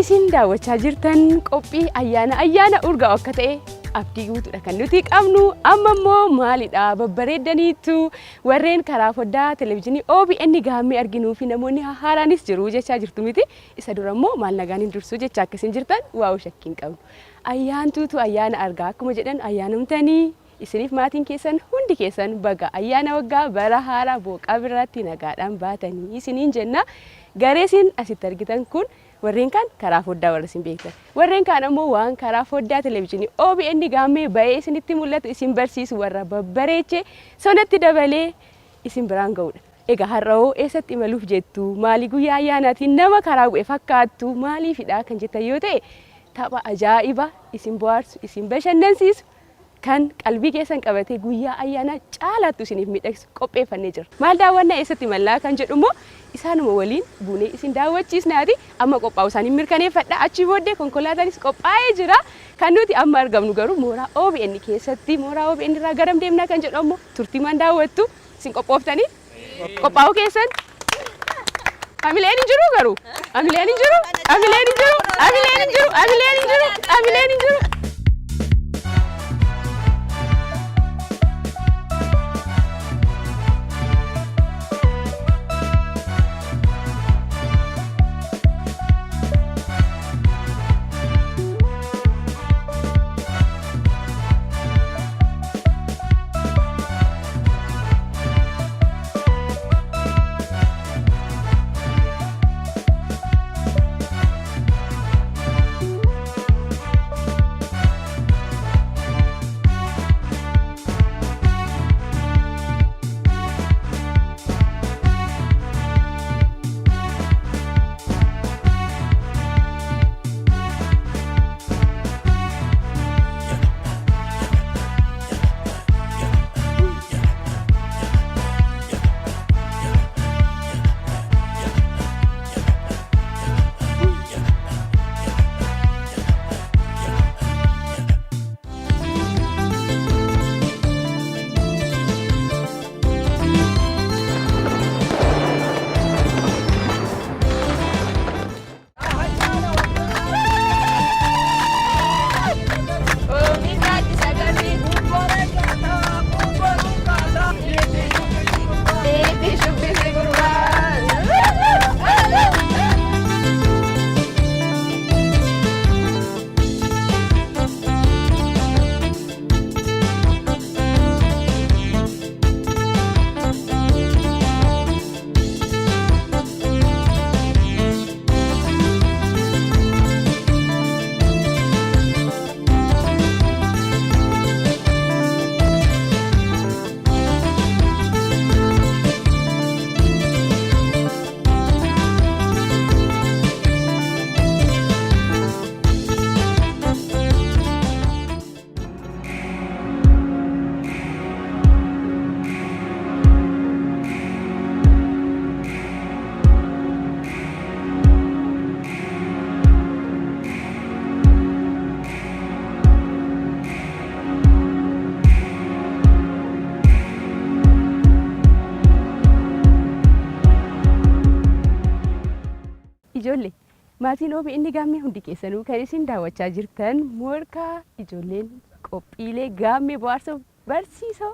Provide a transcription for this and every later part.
isin daawwachaa jirtan qophii ayyaana ayyaana urgaa'u akka ta'e abdii guutuudha kan nuti qabnu. Amma immoo maalidha babbareeddaniittu warreen karaa foddaa televezyiinii OBN gaammee arginuu fi namoonni haaraanis jiru jechaa jirtu miti. Isa dura immoo maal nagaan hin dursuu jechaa akkasiin jirtan waa'u shakkii hin qabnu. Ayyaantuutu ayyaana argaa akkuma jedhan ayyaanumtanii isiniif maatiin keessan hundi keessan baga ayyaana waggaa bara haaraa booqaa birraatti nagaadhaan baatanii isiniin jenna. Garee isin asitti argitan kun warreen kaan karaa foddaa warra isin beektan. Warreen kaan ammoo waan karaa foddaa televezyiinii OBN gaammee ba'ee isinitti mul'atu isin barsiisu warra babbareeche sonatti dabalee isin biraan ga'udha. Egaa har'awoo eessatti imaluuf jettu? Maalii guyyaa ayyaanaatiin nama karaa bu'e fakkaattu? Maaliifidha kan jettan yoo ta'e tapha ajaa'iba isin bohaarsu, isin bashannansiisu kan qalbii keessan qabatee guyyaa ayyaanaa caalaattu isiniif miidhagsu qopheeffannee jirra. Maal daawwannaa eessatti imallaa kan jedhu immoo isaanuma waliin buunee isin daawwachiisnaati. Amma qophaa'u isaanii mirkaneeffadha. Achii booddee konkolaataanis qophaa'ee jira. Kan nuti amma argamnu garuu mooraa OBN keessatti mooraa OBN irraa garam deemnaa kan jedhu ammoo turtiimaan daawwattu isin qophooftanii qophaa'uu keessan Amileen hin jiru garuu amileen hin jiru amileen hin jiru amileen hin jiru amileen hin jiru amileen hin jiru. Ijoollee maatiin OBN gaammee hundi keessanuu kan isin daawwachaa jirtan morkaa ijoolleen qophiilee gaammee bohaarsoo barsiisoo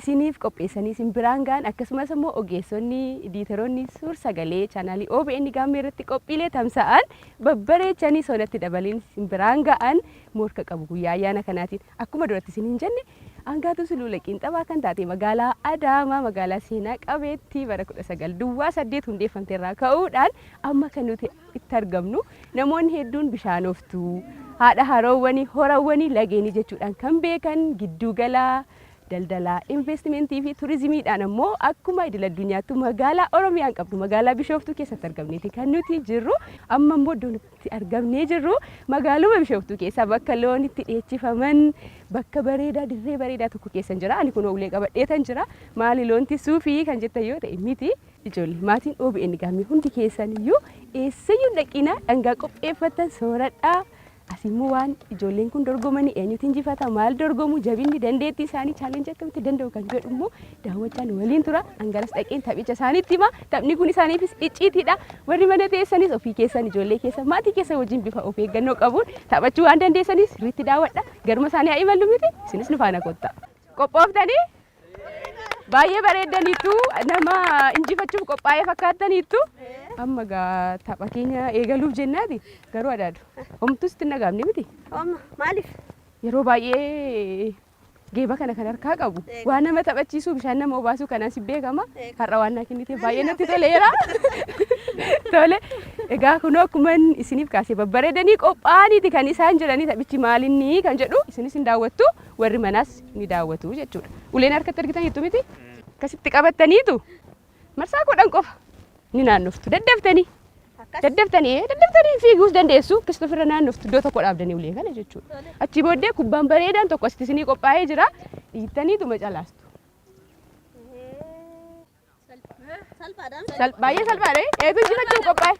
isiniif qopheessanii isin biraan ga'an akkasumas immoo ogeessonni ediiteroonni suur sagalee chaanaalii OBN gaammee irratti qophiilee tamsa'an babbareechanii sonatti dabaliin isin biraan ga'an morka qabu guyyaa ayyaana kanaatiin akkuma duratti isin hin jenne Angaatuu Suluula Qiinxabaa kan taate magaalaa Adaamaa magaalaa seenaa qabeettii bara 19 duwwaa 8 hundeeffamte irraa ka'uudhaan amma kan nuti itti argamnu namoonni hedduun bishaanoftuu haadha haroowwanii horawwanii lageenii jechuudhaan kan beekan giddugala daldalaa investimentii fi turizimiidhaan ammoo akkuma idil addunyaattu magaalaa Oromiyaan qabdu magaalaa Bishooftuu keessatti argamneeti kan nuti jirru amma immoo iddoo nuti argamnee jirru magaaluma Bishooftuu keessaa bakka loon itti dheechifaman bakka bareedaa dirree bareedaa tokko keessan jira ani kun ulee qabadheetan jira maali loon tisuufi kan jettan yoo ta'e miti Ijoollee maatiin OBN gaammee hundi keessan iyyuu eessayyuu dhaqinaa dhangaa qopheeffattan sooradhaa. Asimmoo waan ijoolleen kun dorgomanii eenyutu injifata, maal dorgomu, jabinni dandeettii isaanii challenge akkamitti danda'u kan jedhu immoo daawwachaan waliin tura. Angaras dhaqeen taphicha isaaniitti hima. Taphni kun isaaniifis icciitiidha. Warri mana teessanis ofii keessan, ijoollee keessan, maatii keessan wajjin bifa of eeggannoo qabuun taphachuu waan dandeessanis sirriitti daawwadha. Garuma isaanii haa imallu miti, isinis nu faana kottaa. Qophooftanii? Baay'ee bareeddaniittu, nama injifachuuf qophaa'ee fakkaattaniittu. Amma gaa tapha keenya eegaluuf jennaati. Garuu adaadu. Homtuu sitti hin dhaga'amne miti. Amma maaliif? Yeroo baay'ee geeba kana kan harkaa qabu. Waan nama taphachiisuu, bishaan nama obaasuu kanaan si beekama. Har'a waan naa kenniteef baay'ee natti toleera. Tole. Egaa kunoo akkuma isiniif kaasee babbareedanii qophaa'aniiti kan isaan jiranii, taphichi maalinni kan jedhu isinis hin daawwattu, warri manaas ni daawwatu jechuudha. Uleen harkatti argitaniittu miti? Akkasitti qabattaniitu marsaa 10 qofa ni naannoftu daddaftanii. Daddaftanii, daddaftanii fiiguus dandeessu, akkasitti ofirra naannoftu, iddoo tokko dhaabdanii ulee kana jechuudha. Achi booddee kubbaan bareedaan tokko asitti isinii qophaa'ee jira. Dhiittaniituma calaastu. Salphaadhaan. Baay'ee salphaadha. Eetu injifachuuf qophaa'e.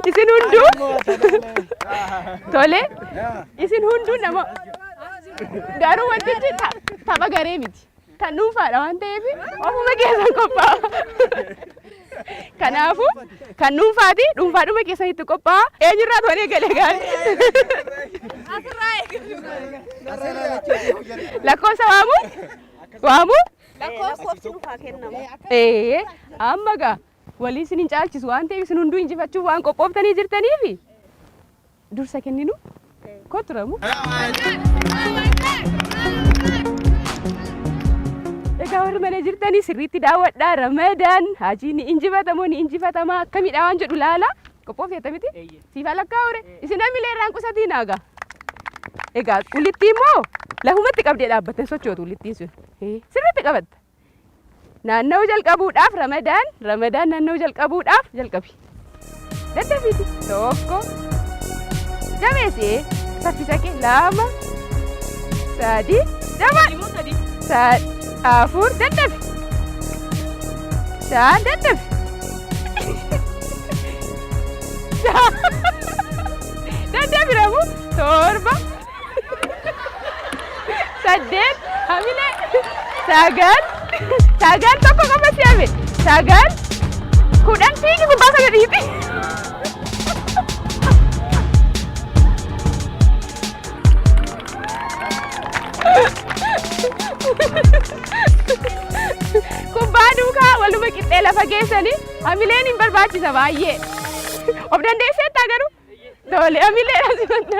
Isin hunduu tole, isin hunduu nama garuu wantichi tapha garee miti. Kan dhuunfaadha waan ta'eef ofuma keessan qophaa'a. Kanaafuu kan dhuunfaati, dhuunfaadhuma keessanitti qophaa'a. Eenyurraa tolee galee gaarii? Lakkoofsa waamu? Waamu? Lakkoofsi nuuf haa kennamu. Ee, amma gaa walii isin hin caalchisu waan ta'eef, isin hunduu injifachuuf waan qophooftanii jirtaniif dursa kenninu kottu ramu. Egaa warri mana jirtanii sirriitti daawwadhaa. Ramadaan Hajii ni injifatamoo ni injifatama akkamidha waan jedhu laala. Qophoofteetta miti? Siif alakkaa ure. Isin hamilee irraan qusatiin aagaa. Egaa ulittii immoo lafumatti qabdee dhaabbatten sochootu ulittiin sun. Sirriitti qabatta. Naanna'uu jalqabuudhaaf Ramadaan, Ramadaan naanna'uu jalqabuudhaaf jalqabi. Daddafiiti. Tokko. Jabeessi. Saffisa kee. Lama. Sadi. Jaba. Afur. Daddafi. Shan. Daddafi. Jaha. Daddafi Ramu. Torba. Saddeet. Hamilee. Sagal. Sagal, tokko qofa si hafe. Sagal. 10, fiigi, kubbaa sana dhiiti. Kubbaa duukaa waluma qixxee lafa geessanii hamileen hin barbaachisa baay'ee. Of dandeesseettaa garuu? Tole, hamileedha simanna.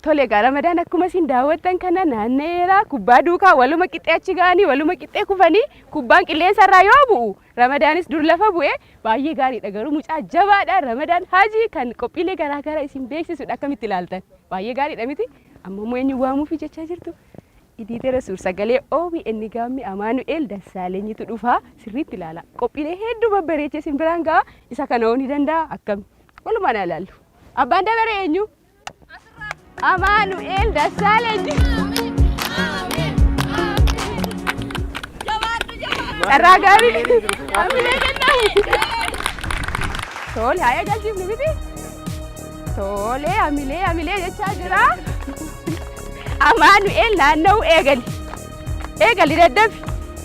Tole egaa, Ramadaan akkuma isin daawwattan kana naanna'eera. Kubbaa duukaa waluma qixxee achi ga'anii waluma qixxee kufanii, kubbaan qilleensa irraa yoo bu'u Ramadaanis dur lafa bu'e. Baay'ee gaariidha, garuu mucaa jabaadha Ramadaan Hajii kan qophiilee garaa garaa isin beeksisudha. Akkamitti ilaaltan? Baay'ee gaariidha miti? Amma immoo eenyu waamuufi jechaa jirtu? Editor suur sagalee OBN Gaammee Amaanu'eel Dassaalenyitu dhufa. Sirriitti ilaala. Qophiilee hedduu babbareechee isin biraan ga'a. Isa kana hoo ni danda'a? Akkami? Walumaan haa ilaallu. Abbaan dabaree eenyu? Amaanu'eel Dassaalenyi. Carraa gaarii. Hamilee kennaa. Tole, haa eegalchiifnu miti? Tole, hamilee hamilee jechaa jira. Amaanu'eel naanna'uu eegali. Eegali, daddafi.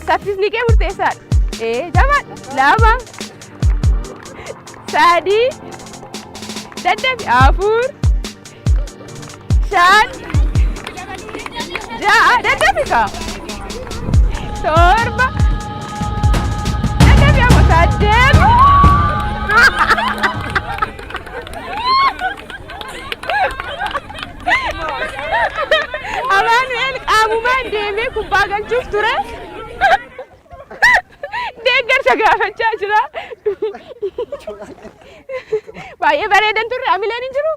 Saffisni kee murteessaadha. Ee, jabaadha. Lama. Sadii. Daddafi. Afur. Shan. Ja'a. Daddafi kaa. Torba. Daddafi ammoo. Saddeet. Amaanu'eel qaamumaan deemee kubbaa galchuuf ture. Deeggarsa gaafachaa jira. Baay'ee bareedan turre, hamileen hin jiru.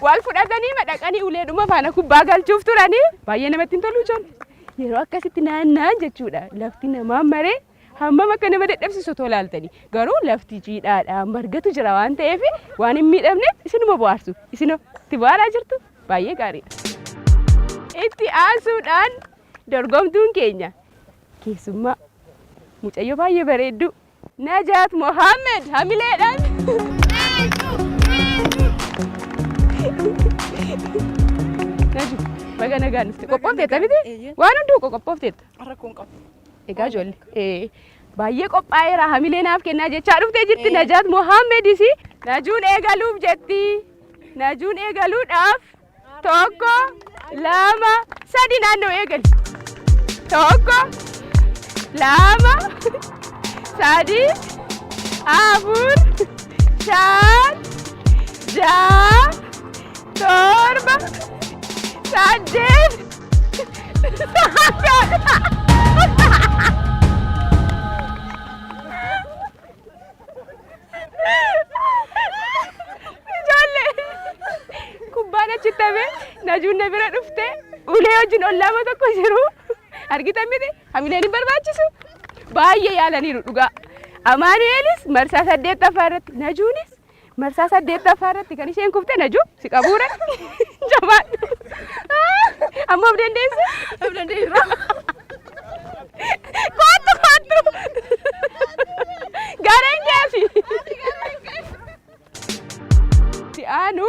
Wal fudhatanii madaqanii uleedhuma faana kubbaa galchuuf turanii, baay'ee namatti hin tolu ijoollee. Yeroo akkasitti naanna'an jechuudha. Lafti namaan maree hammam akka nama dadhabsiisu otoo ilaaltanii. Garuu lafti jiidhaadha, margatu jira waan ta'eef waan hin miidhamneef isinuma bohaarsu. Isinoo itti bohaaraa jirtu, baay'ee gaariidha. Itti aansuudhaan dorgomtuun keenya keessummaa mucayyoo baay'ee bareedduu Najaat Mohaammed hamileedhaan. Naju, baga nagaan dhufte. Qophoofteetta miti? Waan hunduu qophoofteetta. Rakkoon qabu. Egaa ijoollee baay'ee qophaa'eera, hamilee naaf kennaa jechaa dhuftee jirti Najaat Mohaamedis. Najuun eegaluuf jetti. Najuun eegaluudhaaf tokko, lama, sadi, naannoo eegali. Tokko, lama, sadi, afur, shan, ja'a, torba, saddeet, sagal. Ijoollee, kubbaan achitti hafe, Najuun na bira dhufte, ulee wajjin ollaama tokko jiru argitan miti? Hamileen hin barbaachisu, baay'ee yaalaniiru dhugaa. Amaanu'eelis marsaa saddeettaffaa irratti, Najuunis marsaa saddeettaffaa irratti kan isheen kufte. Najuu, si qabuure, jabaadhu. Amma of dandeesse? Of dandeessa. Kottu, kottu, gareen keesi. Si aanu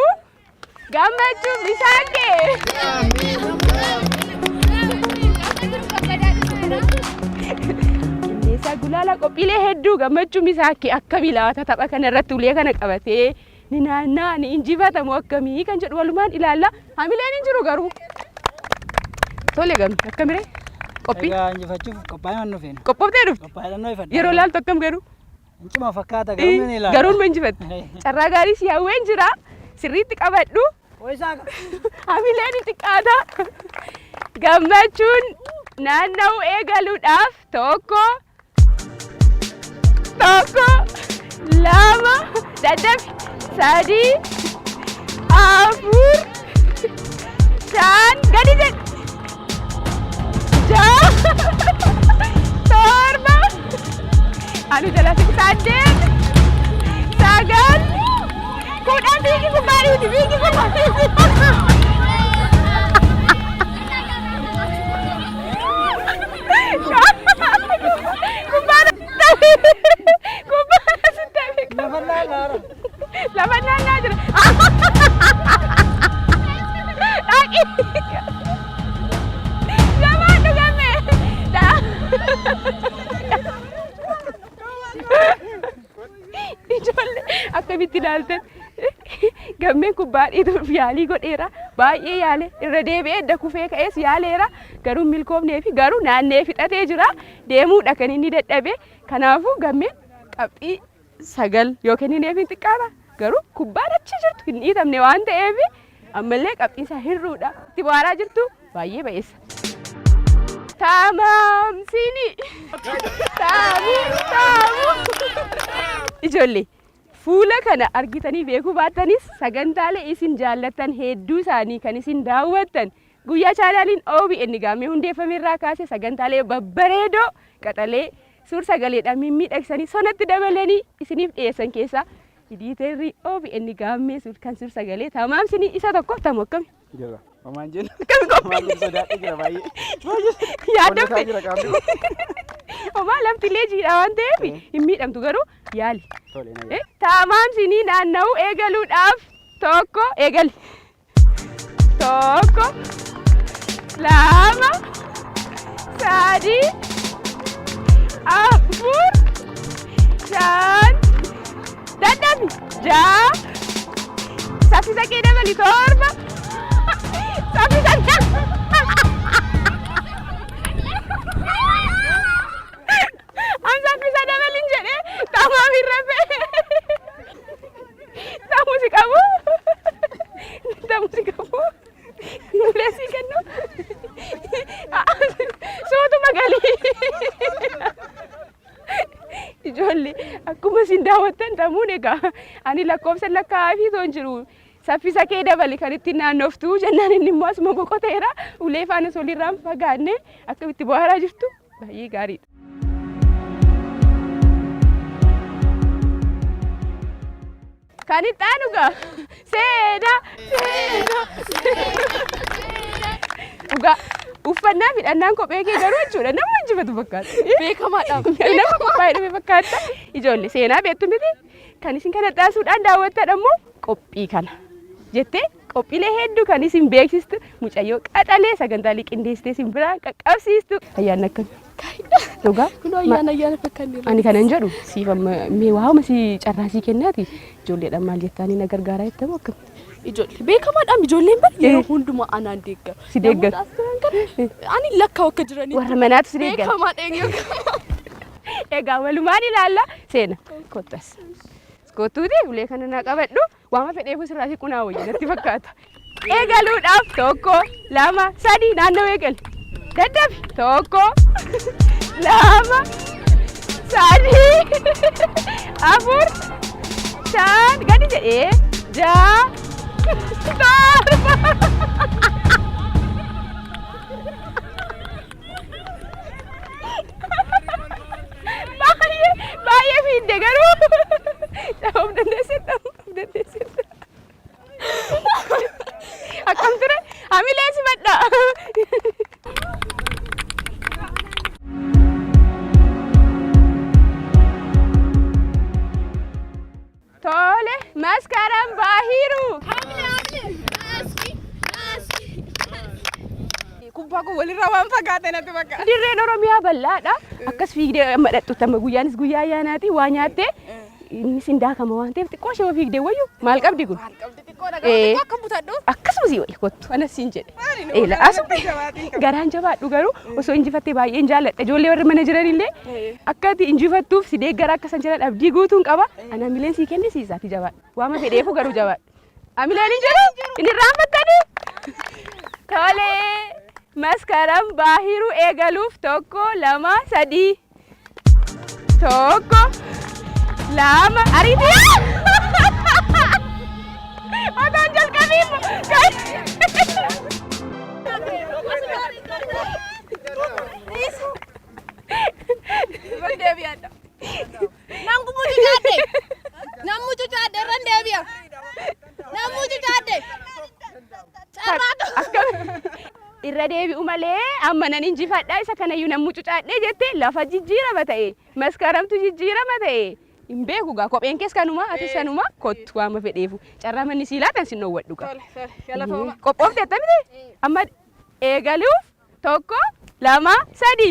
Gammachuu bisaan kee. Qindeessaa gulaalaa qophiilee hedduu Gammachuu Misaakee akkamii laata? Tapha kana irratti ulee kana qabatee ni naannaa, ni injifatamu, akkamii kan jedhu walumaan ilaalla. Hamileen hin jiru garuu. Tole gami, akkamiree qophii? Egaa injifachuuf qophaa'ee dhufeen. Qophooftee dhufte? Qophaa'ee ifadha. Yeroo laaltu akkam garuu? Cima fakkaata, garuu ni ilaala. Garuu ni injifatte. Carraa gaarii si hawween jira. Sirriitti qabadhu. Ho'isaa. Hamileen ni xiqqaata. Gammachuun naanna'uu eegaluudhaaf tokko, tokko, lama, daddabi, sadii, afur, shan, gadi jedhi, ja'a, torba, anu jala, saddeet, sagal, 10. Fiigi, kubbaa dhiiti, fiigi, kubbaa dhiiti. Kubbaan kubbaan asitti hafe. Lafa naannaa. Lafa naannaa jira. Dhaqi. Jabaadhu gamme. Ijoollee, akkamitti ilaaltan? Gammeen kubbaa dhiituuf yaalii godheera. Baay'ee yaale, irra deebi'ee edda kufee ka'ees yaaleera. Garuu milkoofnee fi garuu naannee fixatee jira. Deemuudha kan inni dadhabe. Kanaafuu gammeen qabxii 9 yoo kennineef hin xiqqaata. Garuu kubbaan achi jirtu hin dhiitamne waan ta'eef ammallee qabxiin isaa hir'uudha. Itti bohaaraa jirtu, baay'ee ba'eessa. Tamaamsini. Taamu taamu. Ijoollee, fuula kana argitanii beekuu baattanis sagantaalee isin jaallattan hedduu isaanii kan isin daawwattan, guyyaa chaanaaliin OBN gaamee hundeeffame irraa kaasee sagantaalee babbareedoo qaxalee suur sagaleedhaan mimmiidhagsanii sonatti dabalanii isiniif dhiyeessan keessaa editorri OBN gaammee kan suur sagalee Tamaamsinii isa tokko. Tamu, akkami? Jira. Homaan jenna. Akkami qophii? Maal, sodaadhee jira baay'ee. Yaaddofte? Onnataa jira qaamni. Homaa, laftillee jiidha waan ta'eef hin miidhamtu, garuu yaali. Tole, nagaa. Tamaamsinii naanna'uu eegaluudhaaf tokko, eegali. Tokko, lama, sadii, afur, shan, dadhabi, ja'a, saffisa kee dabali, torba, saffisa. An saffisa dabalin jedhee tamaam hin rafee. Tamu si qabu. Tamu si qabu. Ulee si kennu. Suutuma galii. Ijoollee, akkuma isin daawwattan tamuun egaa ani lakkoofsa lakkaa'aa fi toon jiru saffisa kee dabali kan ittiin naannoftu jennaan inni immoo asuma boqoteera. Ulee faana solirraan fagaanne akkamitti bohaaraa jirtu, baay'ee gaariidha. Kan itti aanu gaa seenaa, seenaa, dhugaa uffannaa fi hidhannaan kophee kee garuu jechuudha nama. injifatu fakkaata. Beekamaadha. Nama qophaa'ee dhufe fakkaata. Ijoollee seenaa beektu miti. Kan isin kana xaasuudhaan daawwattan ammoo qophii kana jettee qophiilee hedduu kan isin beeksistu mucayyoo qaxalee sagantaalee qindeessitee isin biraan qaqqabsiistu. Ayyaanni akkami? Dhugaa? Kunoo ayyaana ayyaana fakkaanne. Ani kanan jedhu siif amma mee waa'uma si carraa sii kennaati ijoolleedhaan maal jettaanii na gargaaraa jettamu akkam? Ijoollee beekamaadhaam ijoolleen bar yeroo hundumaa anaan deeggaru. Si deeggaru. Namoota as jiran kana ani lakkaa'u akka jiranii. Warra manaatu si deeggara. Beekamaadha eenyu. Egaa walumaan ilaalla seena kottas. Kottuuti ulee kana naa qabadhu waama fedheefu sirraa si qunaa wayya natti fakkaata. Eegaluudhaaf tokko lama sadi naannoo eegali. Daddabi tokko lama sadi afur shan gadi jedhee ja'a torba. Baay'ee baay'ee fiidde garuu of dandeessetta of dandeessetta. Akkam ture? Hamilee simadha. Tole Maskaram Bahiru. Kubbaa kun walirraa waan fagaate natti fakkaata. Dirreen Oromiyaa bal'aadha. Akkas fiigdee amma dhaqxutti amma guyyaanis guyyaa ayyaanaati waa nyaattee innis hin daakama waan ta'eef xiqqoo ishee fiigdee wayyu maal qabdi kun? Maal qabdi xiqqoodha garuu xiqqoo akkam butadhu? Akkasuma sii wayya kottu anas siin jedhe. Maali nu Eela garaan asuma jabaatiin qaba. garaan jabaadhu garuu osoo injifattee baay'een jaalladha. Ijoollee warri mana jiranillee akka ati injifattuuf si deeggara akka san jiran abdii guutuun qaba. Ani hamileen sii kenne siisaati jabaadhu. Waama fedheefu garuu jabaadhu. Hamileen hin jiru? Hin irraanfattanii? Tole Maskaram Baahiruu eegaluuf tokko lama sadii. Tokko lama ariitii. Otoon jalqabiin. Nan mucucaadhe. Nan mucucaadhe irran deebi'a. Nan mucucaadhe. Carraatu. Akkam irra deebi'u malee amma nan injifadha isa kanayyuu nan mucucaadhe jette lafa jijjiirama ta'e maskaramtu jijjiirama ta'e hin beeku gaa kopheen kees kanuma atis sanuma kottu waama fedheefu carraa manni sii laatan sin dhoowwadhu gaa. Tole tole galatooma. Qophoofte attamite amma eegaluuf tokko lama sadi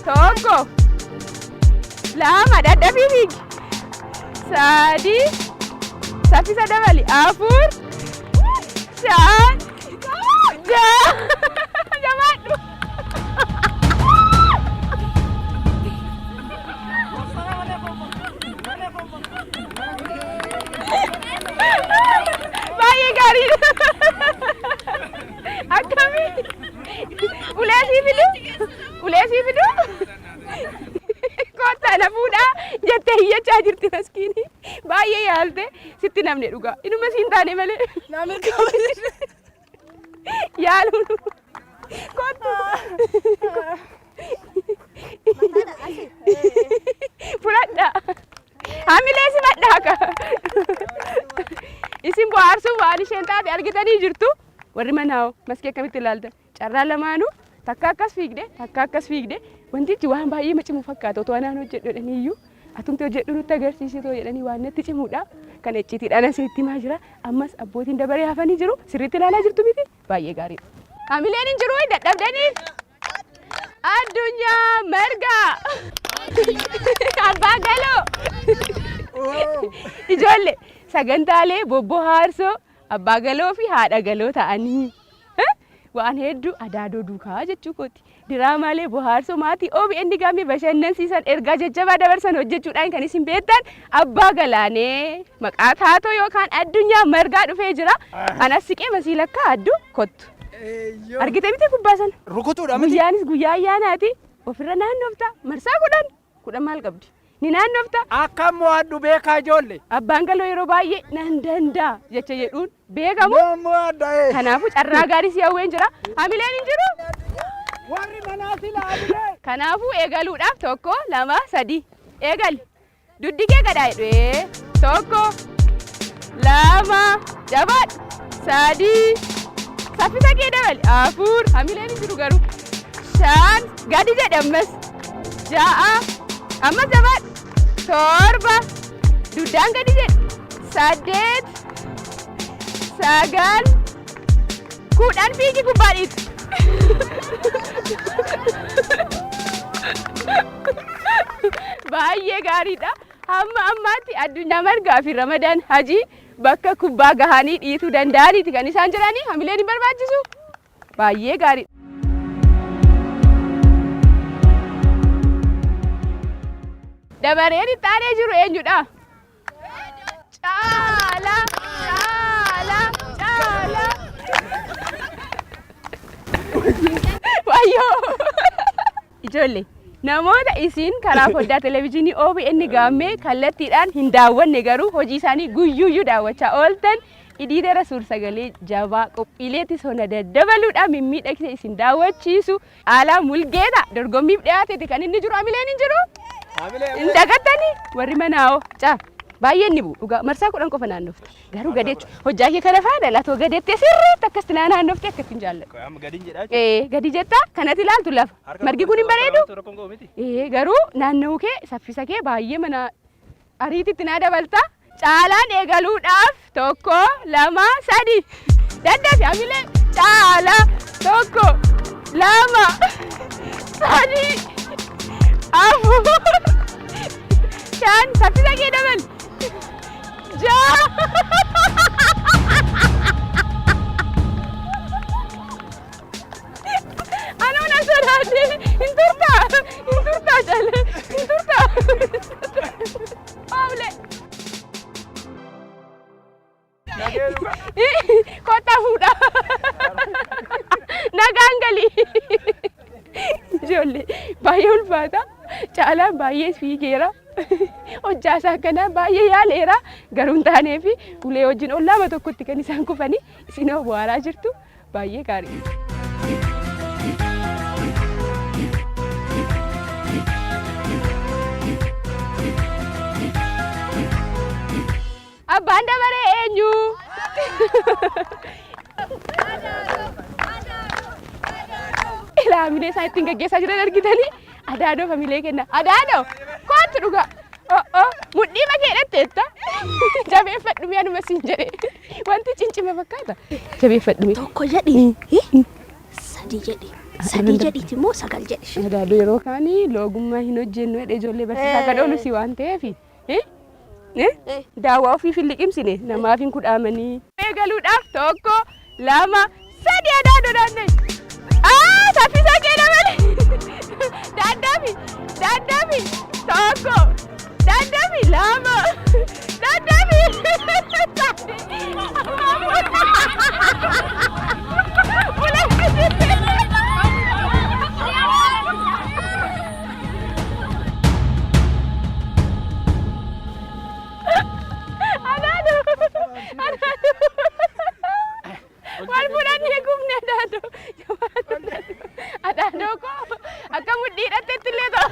tokko lama dadhabii fiigi sadi saffisa dabali afur shan ja'a jabaadhu. Baay'ee gaariidha. Akkamii? Ulee sii fidu? Ulee sii fidu? Kottaa na fuudhaa jettee iyyachaa jirti maskiinii. Baay'ee yaalte sitti namne dhugaa. Inuma siin taane malee. Yaaluun. Kottu. Fudhadha. Hamilee simadhaa ka. Isin bohaarsuuf waan isheen taate argitanii jirtu. Warri manaa hoo maskii akkamitti ilaaltan? Carraa lamaanuu takka akkas fiigde takka akkas fiigde wantichi waan baay'ee ma cimu fakkaata otoo anaan hojjedhu jedhanii iyyuu atumti hojjedhu nutti agarsiisitoo jedhanii waan natti cimuudha. Kana icciitiidhaan asinitti himaa jira. Ammas abbootiin dabaree hafanii jiru. Sirriitti ilaalaa jirtu miti? Baay'ee gaariidha. Hamileen hin jiru dadhabdanii. Addunyaa Margaa. Abbaa Galoo. Ijoollee sagantaalee bobbohaarsoo abbaa galoo fi haadha galoo ta'anii waan hedduu adaadoo duukaa jechuu kooti. Diraamaalee bohaarsoo maatii OBN Gaammee bashannansiisan ergaa jajjabaa dabarsan hojjechuudhaan kan isin beektan abbaa galaanee maqaa taatoo yookaan Addunyaa Margaa dhufee jira. Anas siqee masii lakkaa adduu kottu. Argite miti kubbaa sana? Rukutuudha miti. Guyyaanis guyyaa ayyaanaati. Ofirra naannofta. Marsaa kudhan. Kudhan maal qabdi? Ni naannofta. Akka mo'adhu beekaa ijoollee. Abbaan galoo yeroo baay'ee nan danda'a jecha jedhuun beekamu. Nan mo'adha ee. Kanaafuu carraa gaarii si hawween jira. Hamileen hin jiru. Warri manaa sila hamilee. Kanaafuu eegaluudhaaf tokko lama sadi eegali. Duddi kee gadhaa jedhu tokko lama jabaadhu sadii saffisa kee dabali afur hamileen hin jiru garuu. 5, gadi jedhi ammas. 6, ammas jabaadhu. 7, duddaan gadi jedhi. 8, 9, 10 fiigi kubbaa dhiitu. Baay'ee gaariidha. Hamma ammaatti Addunyaa Margaa fi Ramadaan Hajii bakka kubbaa gahanii dhiituu danda'aniiti kan isaan jiranii. Hamileen hin barbaachisu. Baay'ee gaariidha. Dabareen itti aanee jiru eenyudha? Caala! Caala! Caala! Wayyoo! Ijoollee, namoota isin karaa foddaa televezyiinii OBN Gaammee kallattiidhaan hin daawwanne garuu hojii isaanii guyyuuyyuu daawwachaa ooltan idiitera suur-sagalee jabaa qophiileetti sona daddabaluudhaan mimmiidhagsee isin daawwachiisu Caalaa Mulgeeta dorgommiif dhiyaateeti kan inni jiru hamileen hin jiru. Hin dagattanii warri manaa'oo caa baay'een ni bu'u dhugaa marsaa 10 qofa naannofta garuu gadeechu hojjaa kee kana faana latoo gadeettee sirriitti akkasitti naa naannoftee akkatti hin jaalladhu. Amma gadiin jedhaa jechuudha. Ee gadi jetta kanatti ilaaltu lafa Harka margi kun hin bareedu. Rakkoon qabu miti. Ee garuu naanna'uu kee saffisa kee baay'ee mana ariititti naa dabalta. Caalaan eegaluudhaaf 1, 2, 3. Daddafi hamilee caala 1, 2, 3, 4, 5 saffisa kee dabali. 6. Anoo nan sodaadhe. Hin turtaa. Hin turtaa caala. Hin turtaa. Oomle. Kottaa fuudha. Nagaan gali. Ijoollee baay'ee ulfaata. Caalaan baay'ee fiigeera. Hojjaa isaa kana baay'ee yaaleera. Garuu hin taaneefi ulee wajjin ollaama tokkotti kan isaan kufanii isinoo bohaaraa jirtu. Baay'ee gaarii. Abbaan dabaree eenyu? Ilaa hamilee isaan ittiin gaggeessaa jiran argitanii adaadoo hamilee kenna. Adaadoo kootu dhugaa. O'o mudhii makee hidhatteetta. Jabeeffadhu mi'a numa siin jedhe. Wanti cincime fakkaata. Jabeeffadhu mee. 1 jedhi. 3 jedhi. 3 jedhiiti immoo 9 jedhi. Adaadoo yeroo kaanii loogummaa hin hojjennu jedhe ijoollee barsiisaa kan oolu si waan ta'eef. Daawwaa ofiif hin liqimsine namaaf hin kudhaamanii. Eegaluudhaaf 1, 2, 3 adaadoo naanna'e. Saffisa kee dabali. Daddaafi daddaafi 1 daddaafi 2 daddaafi 3. Adaadoo adaadoo. Wal fuudhanii gubne adaadoo. Adaadoo koo akka mudhii hidhattetti illee ta'u.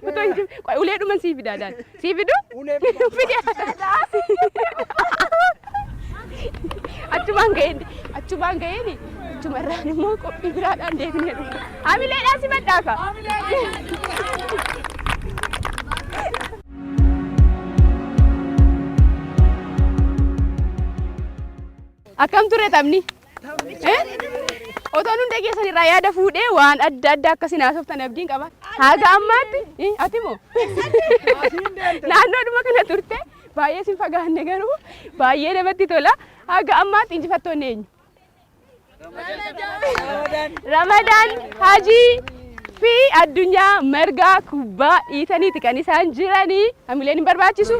Utoo hin jiru. Qoy ulee dhuman sii fida adaadoo. Sii fidu? Ulee Fidi. Achumaan ga'een achumaan ga'een achumarraan immoo qophii biraadhaan deebinee dhufna. Hamileedhaan si badhaasa. Akkam ture taphni? Eh? Otoon hunda keessan irraa yaada fuudhee waan adda addaa akkasiin haasoftan abdiin qaba. Haga ammaatti eh, ati moo? Naannoodhuma kana turte baay'ee sin fagaanne garuu baay'ee namatti tola. Haga ammaatti injifattoonni eenyu? Ramadaan Hajii fi Addunyaa Margaa kubbaa dhiitaniiti kan isaan jiranii. Hamileen hin barbaachisu.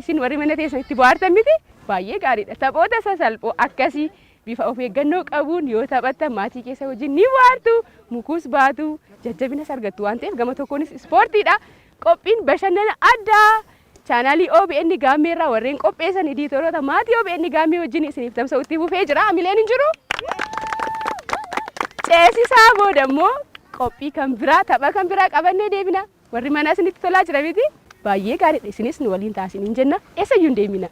Isin warri mana teessan itti bohaartan miti baay'ee gaariidha. Taphoota sasalphoo akkasii bifa of eeggannoo qabuun yoo taphattan maatii keessa wajjin ni bohaartu, mukuus baatu, jajjabinas argattu waan ta'eef gama tokkoonis ispoortiidha. Qophiin bashannana addaa Chaanaalii OBN Gaammee irraa warreen qopheessan idiitoroota maatii OBN Gaammee wajjin isiniif tamsa'u itti fufee jira. Hamileen hin jiru? Ceesisaa booda immoo qophii kan biraa tapha kan biraa qabannee deebina. Warri manaa isinitti tolaa jira miti? Baay'ee gaariidha. Isinis nu waliin ta'a isiniin jenna. Eessayyuu hin deemina.